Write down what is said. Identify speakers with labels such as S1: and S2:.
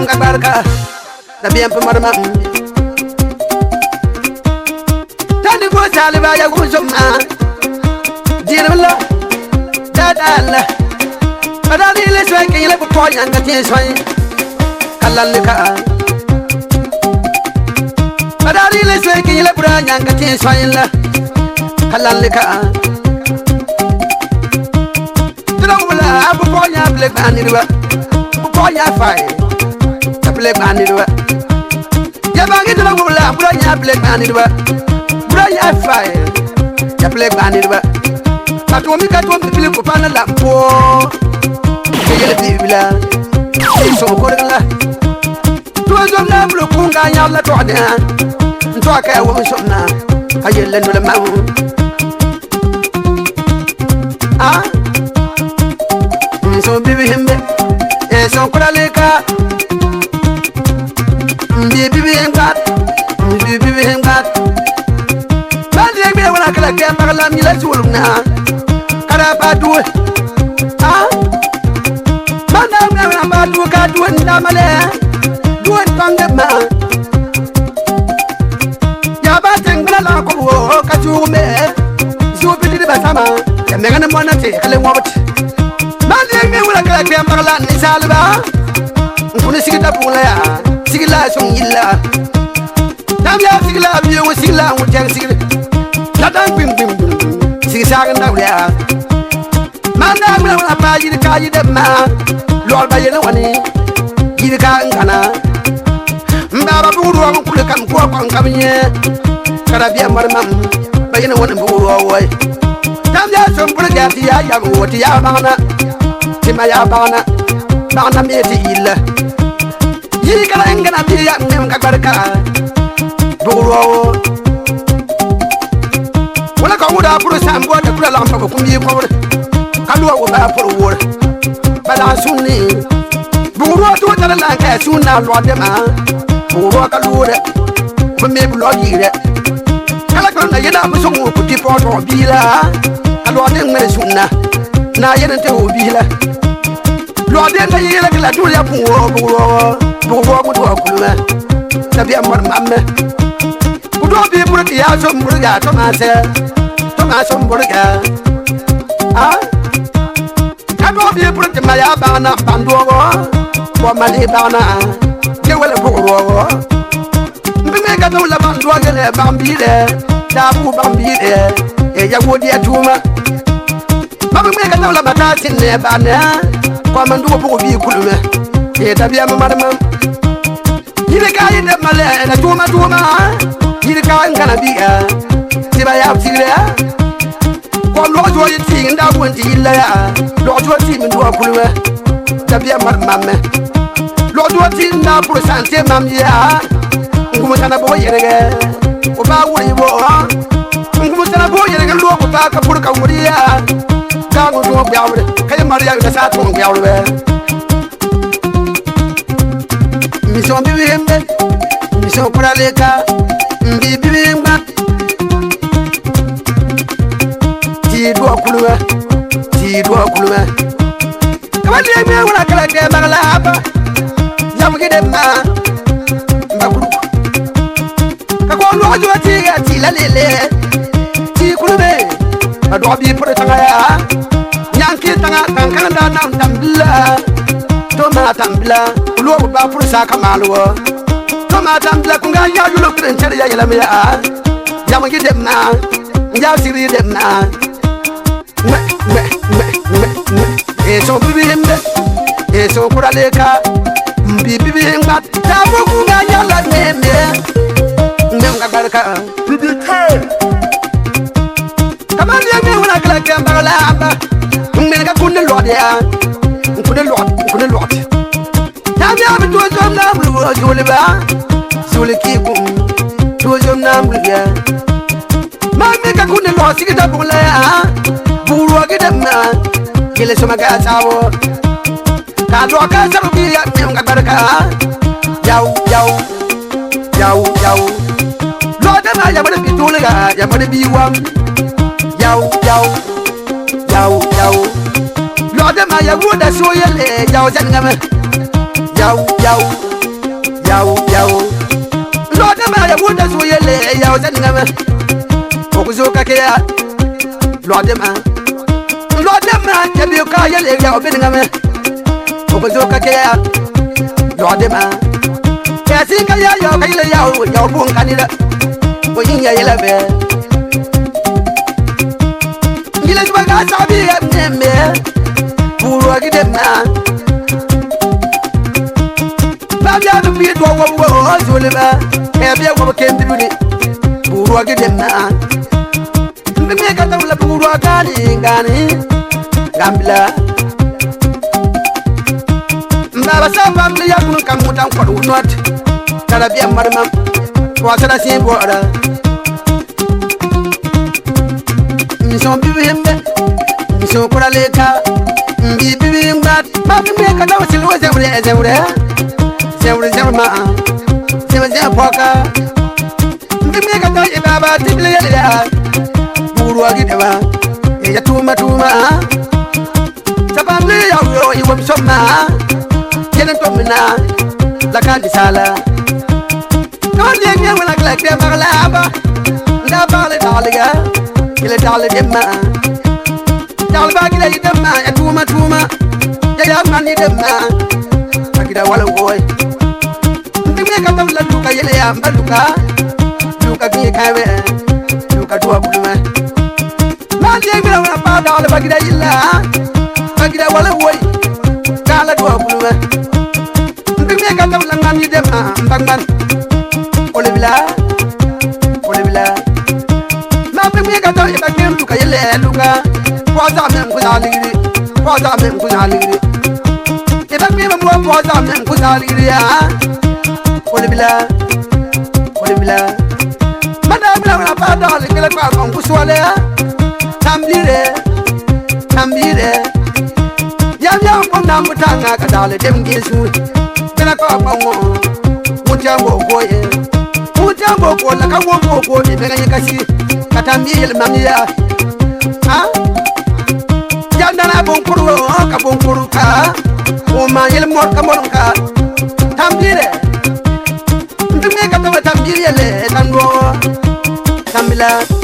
S1: ka gbarka dabiɛm pe mɔri mam tani ko saliba ya gun zom ma dirimi la daadaa la ba daa ni le sɔi ka yɛlɛ bi pɔɣi nyanga tẽe sɔi ka lalli ka ba daa ni le sɔi ka yɛlɛ buraa nyanga tẽe sɔi la ka lalli ka tɩ wula a bi pɔɣi nyaa bile gbaa niriba bi pɔɣi nyaa fai ka bile gbaa niriba ya baŋgi tɩ wula bura nyaa bile gbaa niriba bura nyaa fai ya bile gbaa niriba ka tʋgmi ka tʋm bibili kʋ pa ni la n pʋɔ ka yɛli bibila sʋg korg la tʋ zom na n bili kũnga n yãg la tɔgdẽ n tɔg ka ya wʋm sõmna ka yella nol mam a n sõm bibisimbe n sõm kurale ka n bii bibisim gbat n bii bibisim gbat ban dɩ gbee wãna kala kɛɛm bag la mi la zulum na ka daa pa duwe a ban daa gbee wãna pa duwe ka duwe n daa male duwe n tõngd ma yaa ba tẽng-bɩna la kob wo ka zʋʋg me zʋʋg bɩ dɩdbã sãma ya meng ne moana tɩ ka le wãbt ban dɩ gbee wãna kala kɛɛm bag la ninsaalba n kũ ne sigda pʋgẽ la yaa sig la a sõng yilla dãmb yaa sig la a bioogo sig la a wʋtɛng sigre la dãn gbim gbim gbim sig saag n daoor yaa maan daa gbɩna wãna paa yir ka yɩ deb maa loogl ba yel wãne yir ka n gãna n baaba bʋg roog n kul kam kʋa kɔn kam yẽ ka rabiɛm war mam ba yẽne wãn n bʋg roog wɛ dãmb yaa sõm bʋrga tɩ yaa yam wo tɩ yaa bãgna tɩ ma yaa bãgna bãgna me tɩ yilla yii ka la n gãna bɩ yam nem ka gbarka bʋg roog wala ka wʋda pʋr sãam boa dakura lagm pa kũm yɩ kobr ka loa wo baa pʋr wor bala n sũnni bʋg roog tɩ wotara la n ka sũnna a loagdemã bʋg roog ka loore b me b loa yɩɩrɛ ka la kõn na yẽna b sõng wʋ tɩ paoog tog biila ka loagd n ŋmɛr sũnna na a yel n tɩ wʋ biila loagd n ka yɩɩra tɩ la dʋr yaa pũ wo bʋg roog bʋg roog wʋdga kulmã dabiɛm bõd mame kʋdog bɩ bʋrg yaa sõm bʋrga tʋmaasɛ tʋmaa sõm bʋrga a ka dog bɩ bʋrg tɩ ma yaa bãgna n bãn doogo bɔ ma le bãgna ge wala bʋg roogo n bɩ me ka tɩ la bãn doog gele bãn biirɛ daa bʋg bãn biirɛ ya wod ya tʋʋma ma bɩ me ka tɩ la ma taa sẽn ne bãnɛ kɔm n dʋg bʋg bii kulmɛ e dabiɛm madmam yiri ka yi ne male na tʋʋma tʋʋma yiri ka n gãna biiga tɩ ba yaa tigrɛ kɔm lɔg zoɔ yɩ tɩɩg n daa wʋn tɩ yilla yaa lɔg zoɔ tɩɩm n dʋga kulmɛ dabiɛm mad mammɛ lɔg zoɔ tɩ n daa pʋr sã n tɩ mam yaa n gũm tãna bʋg yɛrgɛ fo baa wʋr yɩ bo n gũm tãna bʋg yɛrg loog fo baa ka pʋr ka wʋr yaa gaang n dũg gbɛoore ka yẽ mar yaa la saa tʋg n gbɛoore mission bibihimbe mission kuraleka mbi bibihimba ti duwa kuluma ti duwa kuluma kaba liye mi wala kala kɛ magala ba yamugi de ma mba kuru ka ko lɔgɔ jɔ ti ka ti la lele ti kulume ba dɔgɔ bi pere taŋa ya nyanki taŋa kankan da nam tambila to ma tambila olu ba puru sa ka maal wo to ma tambila kun ga ya yulo kirin tere ya yɛlɛm ya yamugi de ma n ya siri de ma ŋmɛ ŋmɛ ŋmɛ ŋmɛ ŋmɛ eso bibihimbe eso kuraleka mbi bibihimba taabo kun ga yala ŋmɛ ŋmɛ ŋmɛ ka gbarika
S2: BBK.
S1: kama liya ŋmɛ wala kala kɛ bagala ba ŋmɛ ka kunni lɔɣidi ya n kunni lɔɣidi n kunni lɔɣidi taamiya bi tuo zom na buli wo zuuli ba zuuli kii kum tuo zom na buli ya maa mi ka kunni lɔɣi sigi da buɣuli ya buɣuruwa gi dem na yele soma ka saabo ka lɔɣi ka sabu bi ya ŋmɛ ka gbarika yaw yaw yaw yaw lɔɣi dama yamani bi tuuliga yamani bi wam yaw yaw yaw yaw lɔɣi dama ya wuda sooyɛli yaw zɛniŋami yaw yaw. Yawo yawo lɔɔde ma ya wuta su yele yawo sani ŋa okuzo kakeya lɔɔde ma lɔɔde ma jabi ka yele yawo bini ŋa okuzo kakeya lɔɔde ma kɛsi ka ya yawo ka yele yawo yawo bun kanira o yin ya yele bɛ yele suba ka sabi ya mɛ buruwa gide ma babia bi bi do wo wo zulima e bi wo ke ndibiri buruwa gide ma mbe ka tawla buruwa gani gani gambila mbaba samba mle ya kun kam mutan ko not tara bi marma wa sara sin bora mi son bi hembe mi son kurale ka mbi bi ngbat ma mbe ka taw silwo zemre zemre zemre zemre ma zemre zemre poka mbe ka taw ibaba tible ya buruwa gidema ya tuma tuma sabamle ya yo iwam soma yenen tomina la kandi sala kan ye nge wala kla kle magla ba nda ba le daliga ile dal demma dal ba gida demma ya tuma tuma ya ya mani demma agida wala woy mbe ka tawla luka yele ya mbaluka luka gi kawe luka duwa buluma ma je ngira wala pa dal ba gida illa ba gida wala woy kala duwa buluma mbe ka tawla ngani demma mbangban olebila olebila ma mbe ka tawla ba kem luka yele luka poza men ku zaligiri poza men ku zaligiri e ba me mo poza men ku zaligiri ya olebila olebila mana bila wala pa dal kala pa kon ku swale tambire tambire yam yam ko nam tanga ka dal dem gisu kala ko pa mo mutambo ko ye mutambo ko la ka wo ko e be ka kasi ka tambire mamiya ha yandana bon kuru ka bon kuru ka o ma yel mor ka mor ka tambire ndime ka tawa tambire le tando tambila.